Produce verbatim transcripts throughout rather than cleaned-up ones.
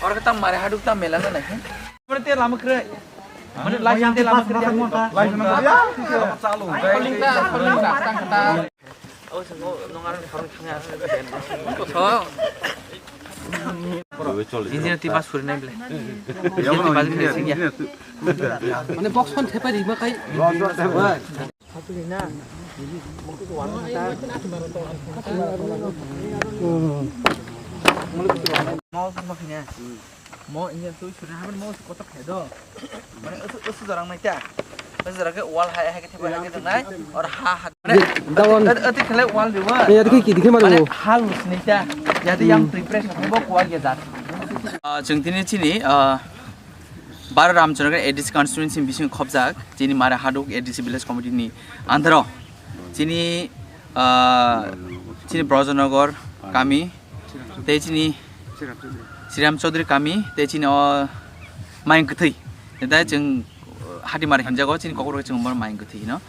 Oro khe tam mare haduk tam mela na nai. Mane te lama kre. Mane lai te lama kre. Lai sana ya. Paling ta, paling ta, tang kata. Oh, sengko nongar ni khorang thangya. Tho. Engineer ti bas kuri nai ble. Engineer ti bas kuri nai singya. Mane box fan thepai ri ma kai. Mo, mo, mo, mo, ini tu sudah hampir mau kotak hedo. Mane usu, usu jarang naita. Usu jarang ke wall hai, hai ke tiba hai ke denai. Or ha, ha. Mane dawan. Ati kale wall diwa. Ya, dikhi, dikhi, mane. Mane hal naita. Jadi yang refresh apa bo kuat ya jat. Ah, chwng tini chini, ah, Bara Ramchandra A D C constituency bising khobjak, chini mare haduk A D C village committee ni andaro. Chini, ah, chini Brajanagar kami, tei chini Sriram Chaudhary kami, tei chini o Mayung Kwthwi. Tei chwng Hatimari hinjago, chini kokrok chwng bo Mayung Kwthwi hino.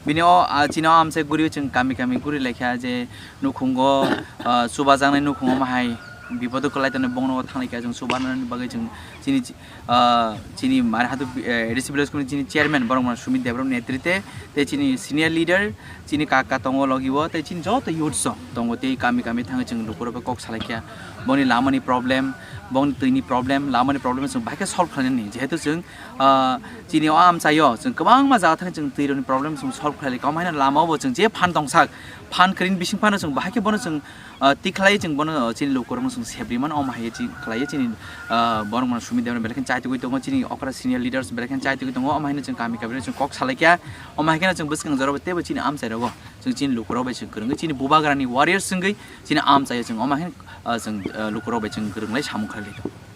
Bini o, ah, chini o amchai guri chwng kami kami guri laikha je nukhungo, ah, chubajaknai nukhungo mahai bipodo kwlai tongnai bongno thanglai kha chwng chubanani bagwi chwng chini, ah, chini mare haduk, eh, A D C village committee chini chairman borok mano Sumit Debbarma netrite tei chini senior leader chini kaka tongo logi o tei chini joto youths rok tongo tei kami kami thangwi chwng lukurok bai kok salai kha boni lamani problem, boni twini problem, lamani problem chwng bahai khe solve khlainani jehetu chwng, ah, chini o amchaio chwng kwbangma jaga thangwi chwng twirokni problem chwng solve khlai kha omo haino lama o bo chwng je phan tongsak phan kwrwini bising phano chwng bahai khe bono chwng ah, tik khlai chwng bono, ah, chini lukurokno chwng sep rimano, omo hai chini khlai chini, ah, borok mano Sumit Debbarma belai khe chai tugwi tongo, chini okra senior leaders belai khe chai tugwi tongo, omo haino chwng kami kami chwng kok salai kha, omo hai kheno chwng bwskang jorao teibo chini amchai rogo chwng chini lukurok bai chwng kwrwngwi chini bubagrani warriors wngwi chini amchaio chwng omo hai, ah, chwng, ah, lukurok bai chwng kwrwnglai samung khlai lai tongo.